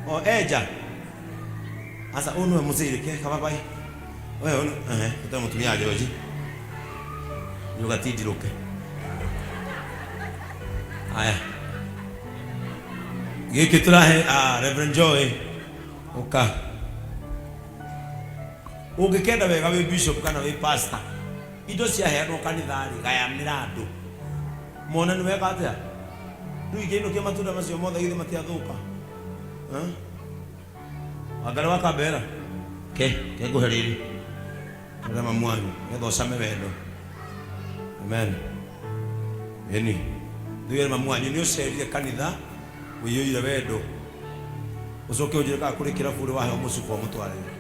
O eja. Asa ũyũ nĩwe mũcĩrĩ ke kababai. Ũyũ nĩ eh ũtare mũtumia wa George. Nĩũgatindirũke. Aya. Gĩkĩ tũrahe ah, Reverend Joy. Ũka. Ũngĩkenda wega wĩ bishop kana wĩ pastor. Indo ciaheanwo kanitha-rĩ, gayanĩra andũ. Mone nĩ weka atĩa? Rĩu ingĩinũkia matunda macio mothe githĩ matiathũka? Eh? Wangarĩ wa Kambera? Ke, ke ngũhe rĩrĩ. Ũrĩa mamu wanyu, nĩgetha ũcame wendo. Amen. Ĩni. Rĩu mamu wanyu nĩ ũcerire kanitha ũiyũire wendo. Ũcoke ũnjĩre kana kũrĩ kĩrabu ũrĩ waheo mũcuba ũmũtwarĩre.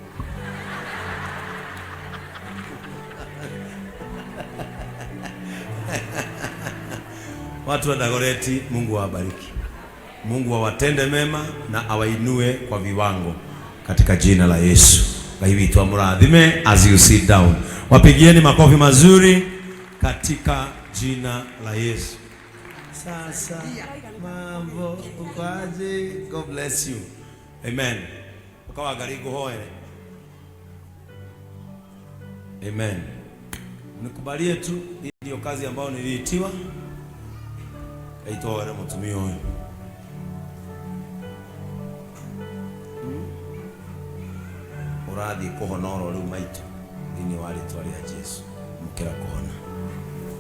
Watu wa Dagoretti, Mungu awabariki. Mungu awatende mema na awainue kwa viwango katika jina la Yesu. Ngai witũ amũrathime as you sit down. Wapigieni makofi mazuri katika jina la Yesu. Sasa mambo ukoaje? God bless you. Amen. Ukawa ngũhoere. Amen. Nikubalie tu, hii ndio kazi ambayo niliitiwa. Aitwa wale mutumia huyu. Ũrathiĩ kũhona oro rĩu maitũ thĩinĩ wa rĩtwa rĩa Jesu. Mũkĩra kũhona.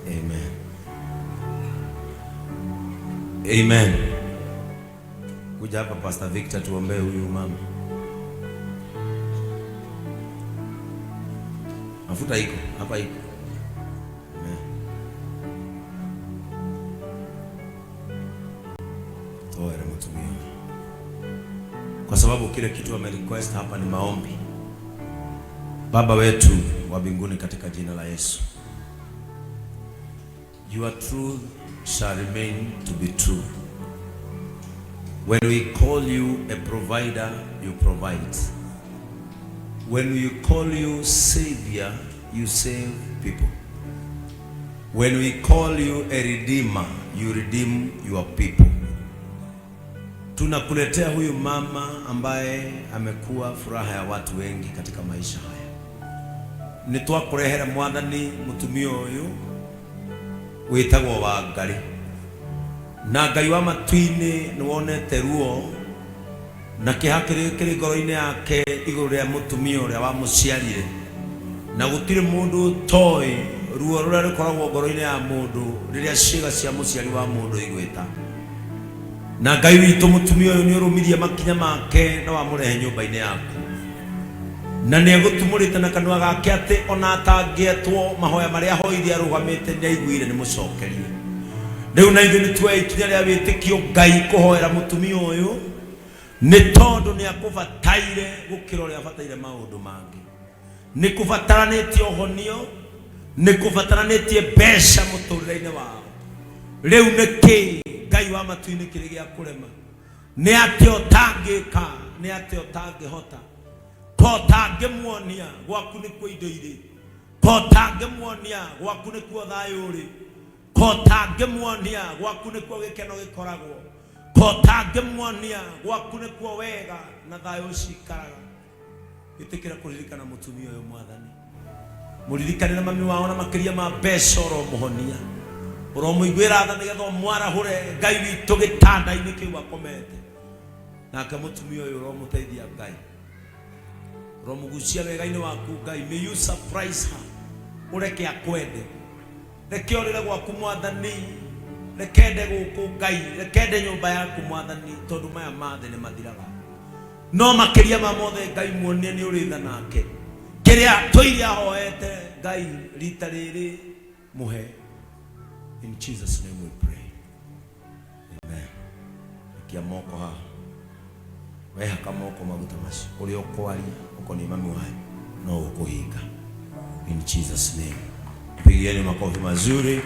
Amen. Amen. Kuja hapa Pastor Victor tuombee huyu mama. Mafuta iko hapa iko. Amen. Toa mutumia huyu. Kwa sababu kile kitu ame request hapa ni maombi. Baba wetu wa mbinguni, katika jina la Yesu, your truth shall remain to be true. When we call you a provider, you provide. When we call you savior, you save people. When we call you a redeemer, you redeem your people. Tunakuletea huyu mama ambaye amekuwa furaha ya watu wengi katika maisha haya. Nĩ twakũrehera mwathani mũtumia ũyũ wĩtagwo Wangari, na Ngai wa matu-inĩ nĩ wonete ruo na kĩeha kĩrĩa kĩrĩ ngoro-inĩ yake igũrũ rĩa mũtumia ũrĩa wamũciarire, na gũtirĩ mũndũ ũtoĩ ruo rũrĩa rũkoragwo ngoro-inĩ ya mũndũ rĩrĩa ciĩga cia mũciari wa mũndũ igwĩta. Na Ngai witũ, mũtumia ũyũ nĩ ũrũmirie makinya make na wamũrehe nyũmba-inĩ yaku, na nĩ egũtumũrĩte na kanua gake atĩ ona atangĩetwo mahoya marĩa ahoire arũgamĩte nĩ aiguire nĩ mũcokerie. Rĩu na ithuĩ nĩ tuoya ikinya rĩa wĩtĩkio Ngai kũhoera mũtumia ũyũ, nĩ tondũ nĩ akũbataire gũkĩra ũrĩa abataire maũndũ mangĩ. Nĩ kũbataranĩtie ũhonio, nĩ kũbataranĩtie mbeca mũtũrĩre-inĩ wao. Rĩu nĩ kĩ Ngai wa matu-inĩ kĩrĩ gĩa kũrema? Nĩ atĩa ũtangĩka? Nĩ atĩa ũtangĩhota? Ko ũtangĩmuonia gwaku nĩkuo indo irĩ? Ko ũtangĩmuonia gwaku nĩkuo thayũ ũrĩ? Ko ũtangĩmuonia gwaku nĩkuo gĩkeno gĩkoragwo? Ko ũtangĩmuonia gwaku nĩkuo wega na thayũ ũcikaraga? Ĩtĩkĩra kũririkana mũtumia ũyũ mwathani. Mũririkane na mami wao na makĩria ma mbeca ũromũhonia. Ũromũiguĩra tha nĩgetha ũmwarahũre Ngai witũ gĩtanda-inĩ kĩu akomete. Nake mũtumia ũyũ ũromũteithia Ngai. Ũromũgucia wega-inĩ waku Ngai. May you surprise her. Ũreke akwende. Reke orĩre gwaku mwathani. Reke ende gũkũ Ngai. Reke ende nyũmba yaku mwathani, tondũ maya ma thĩ nĩ mathiraga. No makĩria ma mothe Ngai muonie nĩ ũrĩ tha nake. Kĩrĩa tũire ahoete Ngai rita rĩrĩ mũhe. In Jesus name we pray. Amen. Ikia moko haha. Wehaka moko maguta macio ũrĩa ũkwaria ũkoniĩ mami wanyu no ũkũhinga. In Jesus name. Pigieni makofi mazuri.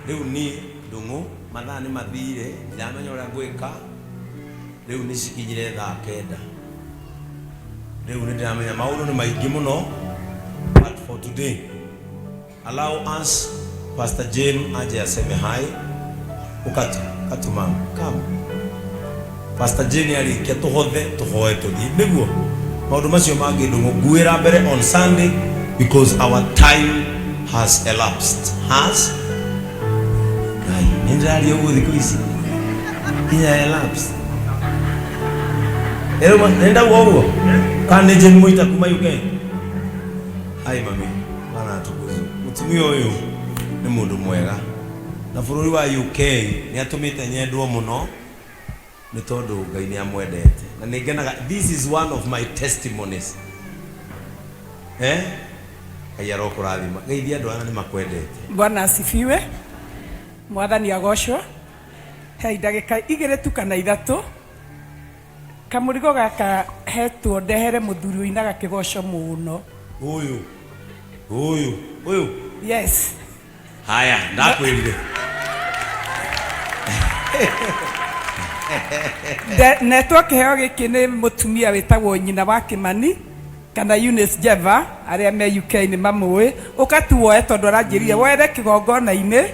Rĩu niĩ Ndung'u mathaa nĩ mathire, ndiramenya ũrĩa ngwĩka. Rĩu nĩ cikinyire thaa kenda. Rĩu nĩ ndĩramenya maũndũ nĩ maingĩ mũno, but for today allow us Pastor Jane aje aseme hi. Ukatu. Katumam, come. Pastor Jane arĩkia tũhothe tũhoe tũthiĩ nĩguo maũndũ macio mangĩ ndũng'ũ nguĩra mbere on Sunday because our time has elapsed has Ngai nĩ ndĩraria ũguo thikũ ici nginya elapsed. Rĩu nĩ ndauga ũguo kana nĩ Jane Mũita kuma UK. Hai mami, Bwana atukuzwe. Mũtumia ũyũ nĩ mũndũ mwega na bũrũri wa UK nĩ atũmĩte nyendwo mũno nĩ tondũ Ngai nĩ amwendete na nĩ ngenaga. This is one of my testimonies. Eh? Ngai arokũrathima. Geithia andũ aya nĩ makwendete. Bwana asifiwe. Mwathani agocwo. Hei ndagĩka igĩrĩ tu kana ithatũ. Kamũrigo gaka hetwo ndehere mũthuri ũinaga kĩgoco mũno. Ũyũ ũyũ ũyũ. Yes. Haya, ndakwĩrire. Netwo kĩheo gĩkĩ nĩ mũtumia wĩtagwo nyina wa Kĩmani kana Eunice Jeva, arĩa me UK nĩ mamũĩ. Ũka tu woe tondũ aranjĩrire woere kĩgongona-inĩ,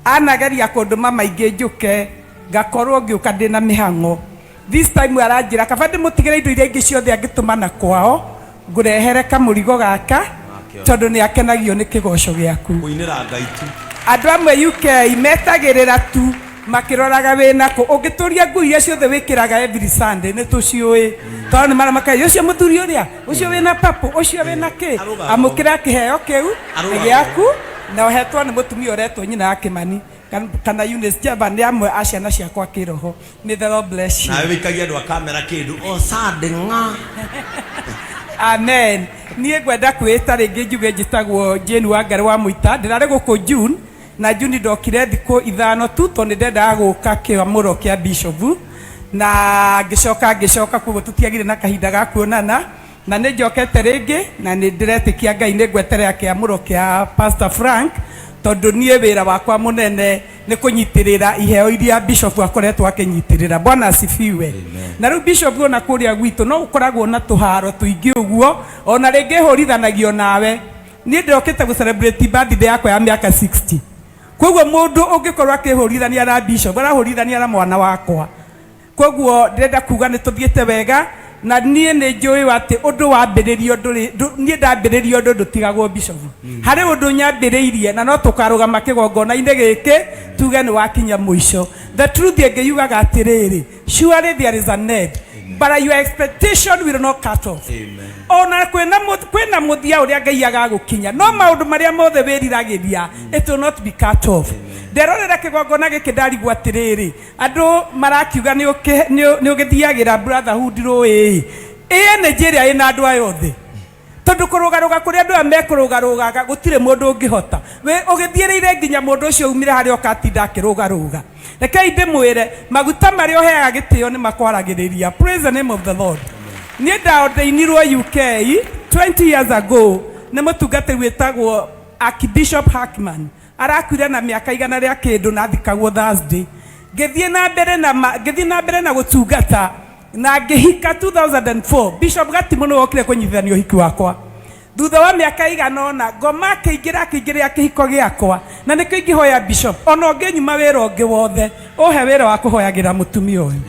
anageria kũndũma maingĩ njũke ngakorwo ngĩũka ndĩna mĩhang'o. This time aranjĩra kaba ndĩmũtigĩre indo iria ingĩ ciothe angĩtũmana kwao ngũrehere kamũrigo gaka tondũ nĩ akenagio nĩ kĩgoco gĩaku. Kũinĩra Ngai tu. Andũ amwe UK metagĩrĩra tu makĩroraga wĩna kũ. Ũngĩtũria nguo iria ciothe wĩkĩraga every Sunday nĩ tũciũĩ, tondũ nĩ maramakaga ũcio mũthuri ũrĩa ũcio wĩna papo ũcio wĩna kĩ. Amũkĩra kĩheo kĩu gĩaku na ũhetwo nĩ mũtumia ũretwo nyina ya Kĩmani kana Eunice Java, nĩ amwe a ciana ciakwa kĩroho. May the Lord bless you. Nawe wĩikagia andũ a kamera kĩndũ o Sunday ng'a. Amen. Niĩ ngwenda kwĩĩta rĩngĩ njuge njĩtagwo Jane Wangari wa Mũita. Ndĩrarĩ gũkũ June na June ndokire thikũ 5 tu tondũ nĩ ndendaga gũka kĩamũro kĩa bishop na ngĩcoka ngĩcoka, koguo tũtiagire na kahinda ga kuonana, na nĩ njokete rĩngĩ na nĩ ndĩretĩkia Ngai nĩ ngweterera kĩamũro kĩa Pastor Frank, tondũ niĩ wĩra wakwa mũnene nĩ kũnyitĩrĩra iheo iria bishop akoretwo akĩnyitĩrĩra. Bwana asifiwe. Na rĩu bishop, ona kũrĩa gwitũ no gũkoragwo na tũharo tũingĩ ũguo, ona rĩngĩ hũrithanagio nawe. Niĩ ndĩrokĩte gũ celebrate birthday yakwa ya mĩaka 60, koguo mũndũ ũngĩkorwo akĩhũrithania na bishop arahũrithania na mwana wakwa. Koguo ndĩrenda kuga nĩ tũthiĩte wega, na niĩ nĩ njũĩ atĩ ũndũ wambĩrĩrio ndũrĩ niĩ ndambĩrĩrio ũndũ ndũtigagwo. Bishop, harĩ ũndũ nyambĩrĩirie na no tũkarũgama kĩgongona-inĩ gĩkĩ tuge nĩ wakinya mũico. The truth ĩngĩ yugaga atĩrĩrĩ, surely there is an end, but your expectation will not cut off. Ona kwĩna mũthia ũrĩa Ngai agagũkinya, no maũndũ marĩa mothe wĩriragĩria, it will not be cut off. Nderorera kĩgongona gĩkĩ ndarigwo atĩrĩrĩ, andũ marakiuga nĩ ũgĩthiagĩra brotherhood rũĩ ĩ energy ĩrĩa ĩna andũ aya othe, tondũ kũrũgarũga kũrĩa andũ aya mekũrũgarũgaga gũtirĩ mũndũ ũngĩhota. Ũgĩthiĩrĩire nginya mũndũ ũcio umire harĩa ũkatinda akĩrũgarũga. Rekei ndĩmwĩre, maguta marĩa ũheaga gĩtĩo nĩ makwaragĩrĩria. Praise the name of the Lord. Niĩ ndaordainirwo UK 20 years ago nĩ mũtungatĩri wĩtagwo Archbishop Hackman. Arakuire na mĩaka igana rĩa kĩndũ na athikagwo Thursday. Ngĩthiĩ na mbere na gũtungata na ngĩhika 2004. Bishop Gatimũ nĩwe wokire kũnyitithania ũhiki wakwa thutha wa mĩaka igana ũna. Ngoma akĩingĩra akĩingĩrĩra kĩhiko gĩakwa, na nĩkĩo ingĩhoya bishop, ona ũngĩnyuma wĩra ũngĩ wothe, ũhe wĩra wa kũhoyagĩra mũtumia ũyũ,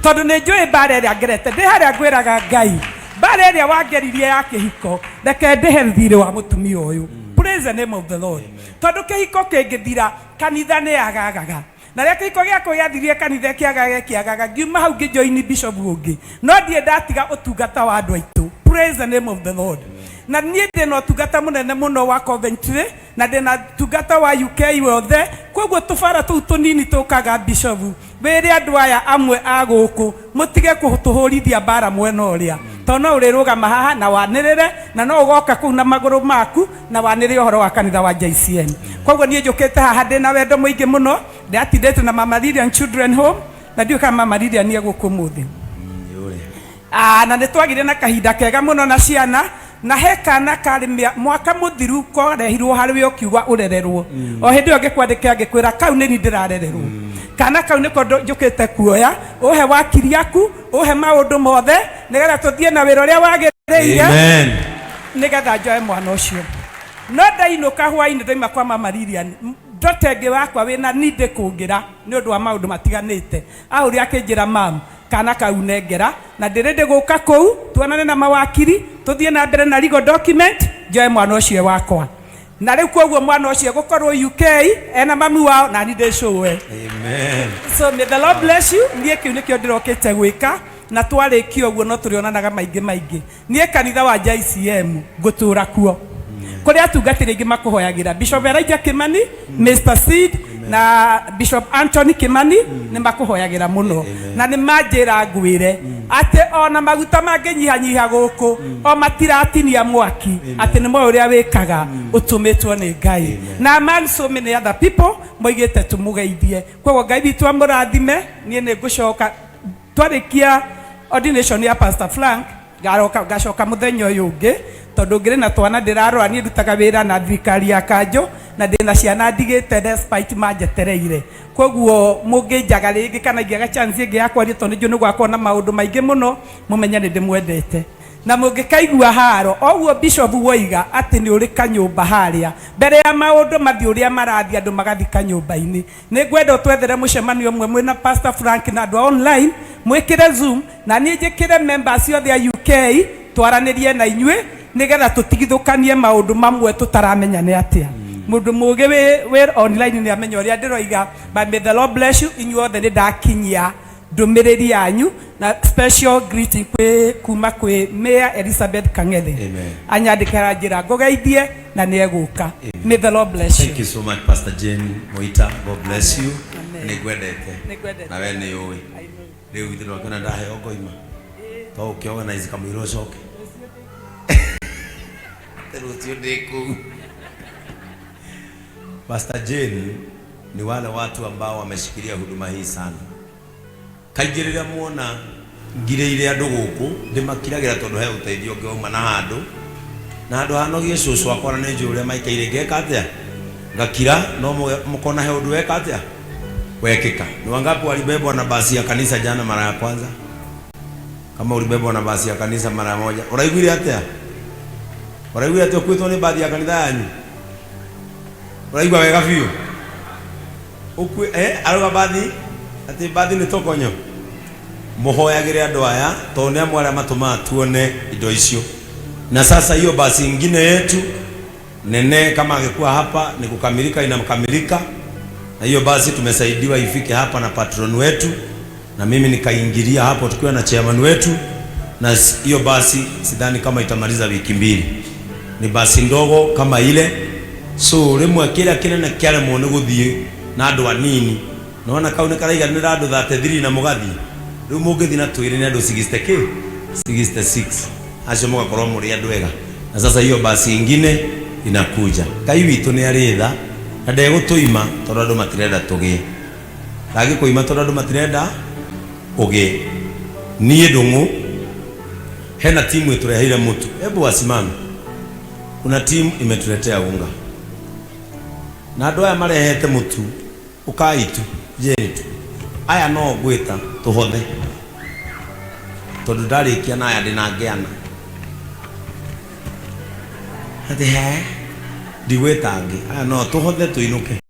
tondũ nĩ njũĩ mbara ĩrĩa ngerete ndĩ harĩa ngwĩraga Ngai, mbara ĩrĩa wangeririe ya kĩhiko, reke ndĩhe thirĩ wa mũtumia ũyũ. Praise the name of the Lord. Tondũ kĩhiko kĩngĩthira, kanitha nĩ yagagaga, na rĩrĩa kĩhiko gĩakwa gĩathirie, kanitha ĩkĩagaga ĩkĩagaga. Ngiuma hau ngĩjoini bishop ũngĩ, no ndirĩ ndatiga ũtungata wa andũ aitũ. Praise the name of the Lord. Na niĩ ndĩna ũtungata mũnene mũno wa Coventry na ndĩna ũtungata wa UK wothe, koguo tũbara tũu tũnini tũkaga. Bishop, wĩre andũ aya amwe a gũkũ mũtige kũtũhũrithia mbara mwena ũrĩa, tondũ no ũrĩrũgama haha na wanĩrĩre, na no ũgoka kũu na magũrũ maku na wanĩrĩre ũhoro wa kanitha wa JCM. Koguo niĩ njũkĩte haha ndĩna wendo mũingĩ mũno. Ndĩratindĩte na Mama Lilian Children Home, na ndiũĩ kana Mama Lilian nĩ egũkũ ũmũthĩ. Ah, na nĩ twagire na kahinda kega mũno na ciana, na he kana karĩ mwaka mũthiru karehirwo harĩ we ũkiuga ũrererwo. O hĩndĩ ĩyo ngĩkwandĩkĩra ngĩkwĩra kau nĩ ni ndĩrarererwo. Kana kau nĩko njũkĩte kuoya, ũhe wakiri aku, ũhe maũndũ mothe, nĩgetha tũthiĩ na wĩra ũrĩa wagĩrĩire, Amen. Nĩgetha njoe mwana ũcio. No ndainũka hwainĩ ndaima kwa Mama Lilian. Ndote ĩngĩ wakwa wĩna nindĩ kũngĩra nĩ ũndũ wa maũndũ matiganĩte. Ahũrire akĩnjĩra, "Mam, kana kau nengera na ndĩrĩ gũka kũu tuonane na mawakiri, tũthiĩ na mbere na legal document, njoe mwana ũcio wakwa." Na rĩu koguo mwana ũcio gũkorwo UK ena mami wao na ni ndĩcũe. Amen. So may the Lord bless you. Niĩ kĩu nĩkĩo ndĩrokĩte gwĩka, na twarĩkia ũguo no tũrĩonanaga maingĩ maingĩ. Niĩ kanitha wa JCM ngũtũra kuo, kũrĩa atungatĩri aingĩ makũhoyagĩra, Bishop Elijah Kimani, Mr Seed na Bishop Anthony Kimani nĩ makũhoyagĩra mũno, na nĩ manjĩra ngwĩre atĩ ona maguta mangĩnyihanyiha gũkũ o matiratinia mwaki, atĩ nĩ moĩ ũrĩa wĩkaga ũtũmĩtwo nĩ Ngai. Na among so many other people moigĩte tũmũgeithie. Koguo Ngai witũ amũrathime. Niĩ nĩ ngũcoka twarĩkia ordination ya Pastor Frank, ngaroka ngacoka mũthenya ũyũ ũngĩ, tondũ ngĩrĩ na twana ndĩrarora. Niĩ ndutaga wĩra na thirikari ya kanjũ na ndĩna ciana ndigĩte despite manjetereire. Koguo mũngĩnjaga rĩngĩ kana ingĩaga chance ĩngĩ ya kwaria, tondũ nĩ njũĩ nĩ gwakorwo na maũndũ maingĩ mũno, mũmenye nĩ ndĩmwendete. Na mũngĩkaigua haro oguo bishop woiga atĩ nĩ ũrĩ kanyũmba harĩa mbere ya maũndũ mathiĩ ũrĩa marathiĩ, andũ magathiĩ kanyũmba-inĩ, nĩ ngwenda ũtwethere mũcemanio ũmwe mwĩna Pastor Frank na andũ a online, mwĩkĩre Zoom na niĩ njĩkĩre members othe a UK, twaranĩrie na inyuĩ nĩgetha tũtigithũkanie maũndũ mamwe tũtaramenya nĩ atĩa. Mũndũ mũgĩ wĩ online nĩ amenya ũrĩa ndĩroiga. But may the Lord bless you inyuothe. Nĩ ndakinyia ndũmĩrĩri yanyu na special greeting kwĩ kuma kwĩ Mayor Elizabeth Kang'ethe. Amen. Anyandĩkĩra njĩra ngũgeithie na nĩ egũka. May the Lord bless you. Thank you so much, Pastor Jane Moita. God bless you. Amen. Nĩ ngwendete. Nĩngwendete. Na we nĩ ũĩ. I know. Rĩu ithe ndwakĩona ndaheo ngoima. To ũkĩorganize kamũira ũcoke. Atĩ rũciũ ndĩ kũu. Pastor Jane ni wale watu ambao wameshikilia huduma hii sana. Kaingĩ rĩrĩa muona ngirĩire andũ gũkũ, ndĩmakiragĩra tondũ he ũteithio ũngĩ wauma na handũ na handũ hanogie cũcũ akwa, na nĩ njũĩ ũrĩa maikaire, ngeka atĩa? Ngakira. No mũkona he ũndũ weka atĩa wekĩka. Ni wangapi walibebwa na basi ya kanisa jana mara ya kwanza? Kama ulibebwa na basi ya kanisa mara moja, ũraiguire atĩa? Ũraiguire atĩa ũkuĩtwo nĩ bathi ya kanitha yanyu? Ũraigua wega biũ? Ũkue arauga bathi atĩ bathi nĩ tokonyo. Mũhoyagĩre andũ aya tondũ nĩ amwe arĩa matũmaga tuone indo icio. Na sasa hiyo basi ingine yetu nene kama angekuwa hapa ni kukamilika, inakamilika. Na hiyo basi tumesaidiwa ifike hapa na patron wetu, na mimi nikaingilia hapo tukiwa na chairman wetu, na hiyo basi sidhani kama itamaliza wiki 2. Ni basi ndogo kama ile, so rimwe kĩrĩa kĩnene kĩaremwo nĩ gũthiĩ na andũ anini, nona kau nĩ karaiganĩra andũ 33 na mũgathiĩ. Rĩu mũngĩthiĩ na twĩrĩ nĩ andũ 60 kĩ 66, acio mũgakorwo mũrĩ andũ ega. Na sasa hiyo basi ingine inakuja. Ngai witũ nĩ arĩ tha na ndegũtũima tondũ andũ matirenda tũgĩe. Ndangĩkũima tondũ andũ matirenda ũgĩe. Niĩ ndũng'ũ hena timu ĩtũreheire mũtu. Hebu wasimame. Kuna timu imetuletea unga na andũ aya marehete mũtu, ũkai tu jeni tu. Aya no ngwĩta tũhothe tondũ ndarĩkia na aya ndĩna ngĩana atĩ he ndigwĩta angĩ. Aya no tũhothe tũinũke.